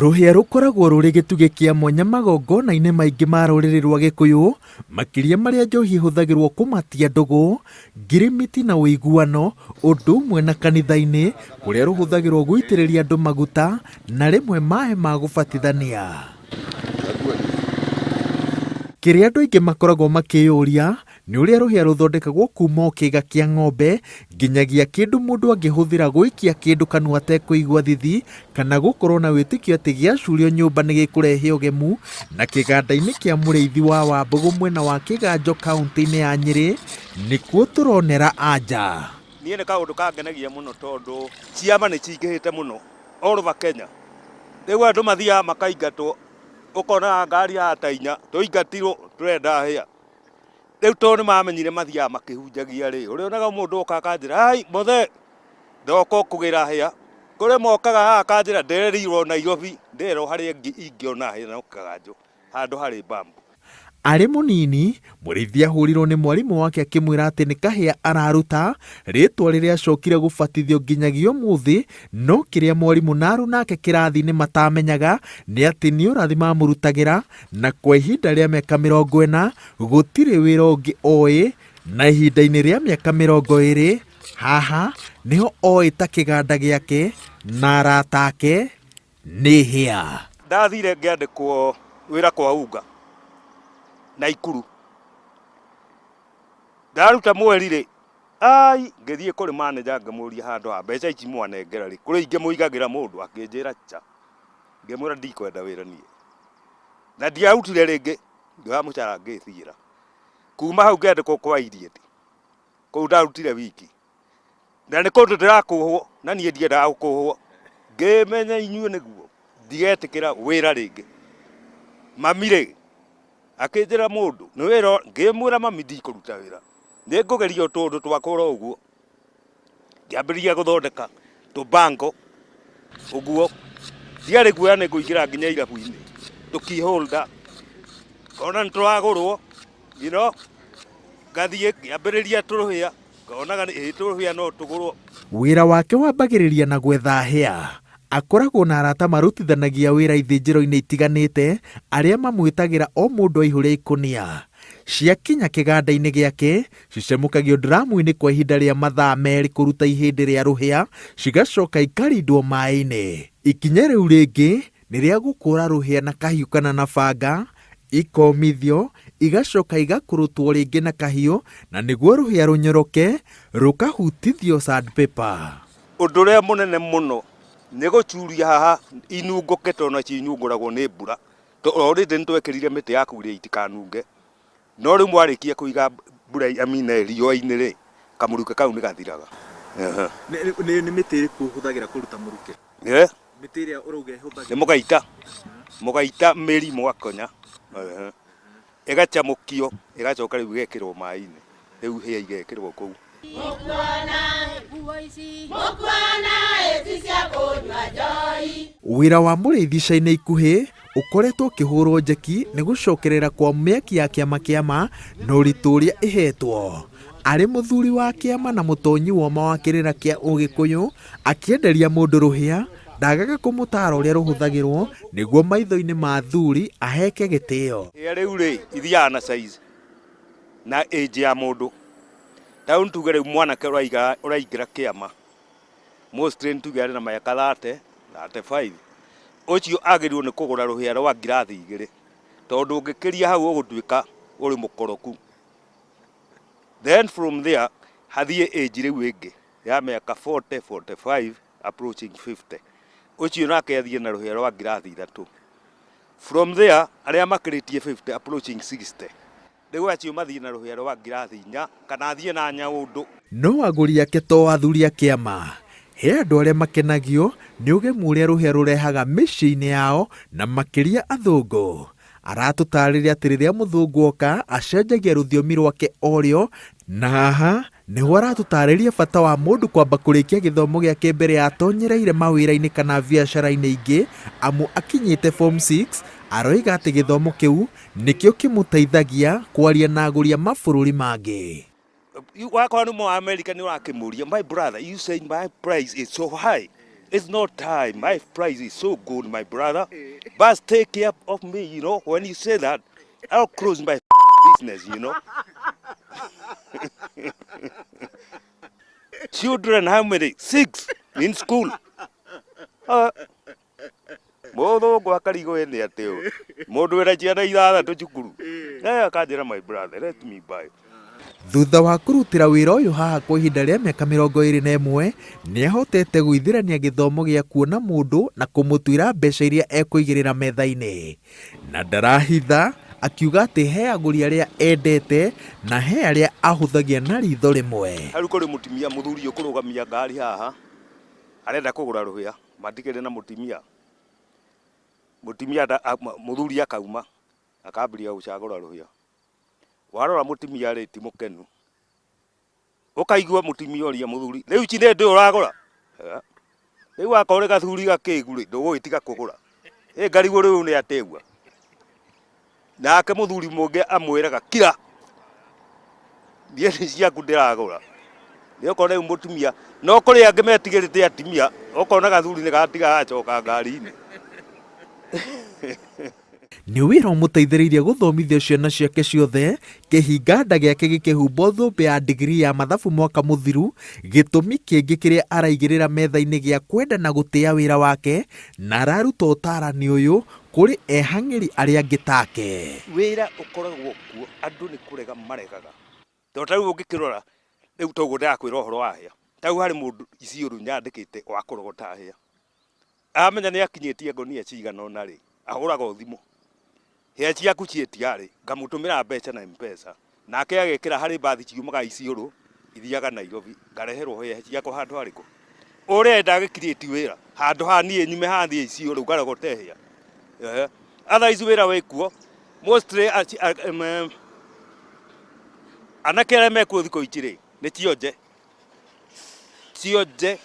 Rũhĩa rũkoragwo rũrĩ gĩtugĩ kĩa mwanya magongona-inĩ maingĩ ma rũrĩrĩ rwa Gĩkũyũ, makĩria marĩa njohi ĩhũthagĩrwo kũmatia ndũgũ, ngirimiti na ũiguano, ũndũ ũmwe na kanitha-inĩ kũrĩa rũhũthagĩrwo gũitĩrĩria andũ maguta na rĩmwe maĩ ma gũbatithania. Kĩrĩa andũ aingĩ makoragwo makĩyũria nĩ ũrĩa rũhĩa rũthondekagwo kuma o kĩĩga kĩa ng'ombe nginyagia kĩndũ mũndũ angĩhũthĩra gũikia kĩndũ kanua atekũigua thithi kana gũkorwo na wĩtĩkio atĩ gĩacurio nyũmba nĩ gĩkũrehe ũgemu. Na kĩganda-inĩ kĩa Mũrĩithi wa Wambũgũ mwena wa Kĩganjo kaũntĩ-inĩ ya Nyĩrĩ nĩkuo tũronera anja. Niĩ nĩ kaũndũ kangenagia mũno tondũ ciama nĩ cingĩhĩte mũno all over Kenya. Rĩu andũ mathiaga makaingatwo, ũkonaga ngari haha ta inya, tũingatirwo tũrenda hĩa. Rĩu tondũ nĩ mamenyire mathiaga makĩhunjagia rĩ, ũrĩonaga mũndũ oka akanjĩra, ai mũthee ndoka kũgĩra hĩa. Kũrĩ mokaga haha akanjĩra ndererirwo Nairobi, nderwo harĩa ingĩona hĩa no Kaganjo, handũ harĩ bambu. Arĩ mũnini, Mũrĩithi ahũrirwo nĩ mwarimũ wake akĩmwĩra atĩ nĩ kahĩa araruta, rĩtwa rĩrĩa acokire gũbatithio nginyagia ũmũthĩ, no kĩrĩa mwarimũ na aruna ake kĩrathi-inĩ matamenyaga nĩ atĩ nĩ ũrathi mamũrutagĩra na kwa ihinda rĩa mĩaka 40 gũtirĩ wĩra ũngĩ oĩ, na ihinda-inĩ rĩa mĩaka 20 haha nĩho oĩ ta kĩganda gĩake na arata ake nĩ hĩa. Ndathire ngĩandĩkwo wĩra kwa UNGA Naikuru. Ndaruta mweri rĩ, ai ngĩthiĩ kũrĩ manager ngĩmũria handũ ha mbeca ici mwanengera rĩ, kũrĩ ingĩ mũigagĩra mũndũ? Akĩnjĩra cha. Ngĩmwĩra ndikwenda wĩra niĩ. Na ndiarutire rĩngĩ, ngĩoya mũcara ngĩthiĩra. Kuma hau ngĩandĩkwo kwa Irieti, kũu ndarutire wiki. Na nĩ kũndũ ndĩrakũhwo na niĩ ndiendaga gũkũhwo. Ngĩmenya inyuĩ nĩguo ndigetĩkĩra wĩra rĩngĩ. Mami rĩ, akĩnjĩra mũndũ nĩ wĩra, ngĩmwĩra mami ndikũruta wĩra, nĩ ngũgeria o tũũndũ twakwa oro ũguo. Ngĩambĩrĩria gũthondeka tũbango ũguo, ndiarĩ guoya nĩ ngũingĩra nginya irabu-inĩ, tũ key holder, ngona nĩ tũragũrwo you know, ngathiĩ ngĩambĩrĩria tũrũhĩa, ngonaga ĩ tũrũhĩa no tũgũrwo. Wĩra wake wambagĩrĩria na gwetha hĩa. Akoragwo na arata marutithanagia wĩra ithĩnjĩro-inĩ itiganĩte arĩa mamwĩtagĩra o mũndũ aihũre ikũnia. Ciakinya kĩganda-inĩ gĩake, cicemũkagio nduramu-inĩ kwa ihinda rĩa mathaa merĩ kũruta ihĩndĩ rĩa rũhĩa, cigacoka ikarindwo maĩ-inĩ. Ikinya rĩu rĩngĩ nĩ rĩa gũkũra rũhĩa na kahiũ kana na banga, ikomithio, igacoka igakũrũtwo rĩngĩ na kahiũ na nĩguo rũhĩa rũnyoroke, rũkahutithio sandpaper. Ũndũ ũrĩa mũnene mũno nĩ gũcuria haha inungũke tondũ nacio inungũragwo nĩ mbura. Already nĩ twekĩrire mĩtĩ ya kũgiria itikanunge. No rĩu mwarĩkia kũiga mbura I mean riũa-inĩ rĩ, kamũrukĩ kau nĩ gathiraga. Nĩ mĩtĩ ĩrĩkũ ũhũthagĩra kũruta mũrukĩ? Mĩtĩ ĩrĩa ũrauga ĩhũthagĩrwo? Nĩ mũgaita, mũgaita mĩri mũgakonya, ĩgacamũkio ĩgacoka rĩu ĩgekĩrwo maĩ-inĩ, rĩu hĩa igekĩrwo kũu. Wĩra wa mũrĩithi ica-inĩ ikuhĩ ũkoretwo ũkĩhũrwo njeki nĩ gũcokerera kwa mĩaki ya kĩama kĩa ma na ũritũ ũrĩa ĩhetwo. Arĩ mũthuri wa kĩama na mũtonyi woma wa kĩrĩra kĩa ũgĩkũyũ, akĩenderia mũndũ rũhĩa, ndagaga kũmũtaara ũrĩa rũhũthagĩrwo nĩguo maitho-inĩ ma athuri aheke gĩtĩo. Hĩa rĩu rĩ, ithiaga na size na age ya mũndũ. Ta rĩu nĩ tuge rĩu mwanake ũraingĩra kĩama, mostly nĩ tuge arĩ na mĩaka 30, 35, ũcio agĩrĩirwo nĩ kũgũra rũhĩa rwa ngirathi igĩrĩ, tondũ ũngĩkĩria hau ũgũtuĩka ũrĩ mũkoroku. Then from there hathiĩ age rĩu ĩngĩ ya mĩaka 40, 45 approaching 50, ũcio nake athiĩ na rũhĩa rwa ngirathi ithatũ. From there arĩa makĩrĩtie 50 approaching 60, rĩu acio mathiĩ na rũhĩa rwa ngirathi inya kana athiĩ na nyaũndũ. No agũri ake to athuri a kĩama. He andũ arĩa makenagio nĩ ũgemu ũrĩa rũhĩa rũrehaga mĩciĩ-inĩ yao na makĩria athũngũ. Aratũtarĩria atĩ rĩrĩa mũthũngũ oka acenjagia rũthiomi rwake o rĩo na haha nĩho aratũtarĩria bata wa mũndũ kwamba kũrĩkia gĩthomo gĩake mbere ya atonyereire mawĩra-inĩ kana biacara-inĩ ingĩ amu akinyĩte form 6 aroiga atĩ gĩthomo kĩu nĩkĩo kĩmũteithagia kwaria na agũri a mabũrũri mangĩ. Wakorwo nĩ mũ America nĩ ũrakĩmũria, my brother, you saying my price is so high. It's not time. My price is so good, my brother. But take care of me, you know. When you say that, I'll close my business, you know. Children, how many? Six in school. Mũthũngũ akarigwo ĩ nĩ atĩ ũyũ mũndũ wĩna ciana ithathatũ cukuru. Eh, akanjĩra my brother, let me buy. Thutha wa kũrutĩra wĩra ũyũ haha kwa ihinda rĩa mĩaka 21, nĩahotete gũithĩrania gĩthomo gĩa kuona mũndũ na kũmũtuĩra mbeca iria ekũigĩrĩra metha-inĩ. Na ndarahitha akiuga atĩ he agũri arĩa endete na he arĩa ahũthagia na ritho rĩmwe. Rĩu kũrĩ mũtumia mũthuri ũkũrũgamia ngari haha arenda kũgũra rũhĩa matikĩrĩ na mũtumia. Mũtumia mũthuri akauma akambĩrĩria gũcagũra rũhĩa. Warora mũtumia rĩ ti mũkenu. Ũkaigua mũtumia oria mũthuri rĩu ici nĩ ndũĩ ũragũra? Rĩu akorwo nĩ gathuri gakĩgu rĩ ndũgũgĩtiga kũgũra. Ĩ ngarigwo rĩu nĩ atĩgua. Nake mũthuri mũngĩ amwĩraga kira niĩ nĩ ciaku ndĩragũra. Nĩ ũkona rĩu mũtumia no kũrĩ angĩ metigĩrĩte atumia ũkona gathuri nĩ gatiga gagacoka ngari-inĩ. Nĩ wĩra ũmũteithĩrĩirie gũthomithia ciana ciake ciothe, kĩhinga nda gĩake gĩkĩhumbwo thũmbĩ ya ndigirii ya mathabu mwaka mũthiru, gĩtũmi kĩngĩ kĩrĩa araigĩrĩra metha-inĩ gĩa kwenda na gũtĩa wĩra wake, na araruta ũtaarani ũyũ kũrĩ ehang'ĩri arĩa angĩ take. Wĩra ũkoragwo kuo andũ nĩ kũrega maregaga. Tondũ ta rĩu ũngĩkĩrora rĩu toguo ndĩrakwĩra ũhoro wa hĩa, ta rĩu harĩ mũndũ Isiolo nyandĩkĩte wa kũrogota hĩa. Amenya nĩ akinyĩtie ngũnia cigana ũna rĩ, ahũraga o thimũ, hĩa ciaku ciĩtia rĩ, ngamũtũmĩra mbeca na Mpesa, nake agekĩra harĩ mbathi ciumaga Isiolo ithiaga Nairobi, ngareherwo hĩa ciakwa handũ harĩkũ? Ũrĩa ndagĩkirĩti wĩra, handũ ha niĩ nyume haha thiĩ Isiolo ngarogote hĩa. Ehe. Otherwise wĩra wĩkuo, mostly anake arĩa mekuo thikũ ici rĩ, nĩ cionje. Cionje.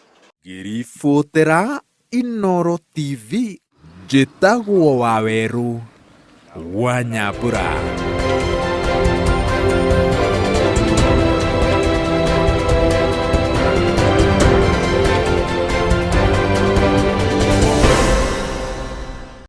Ngĩribotera Inooro TV, njĩtagwo Wawerũ wa Nyambura.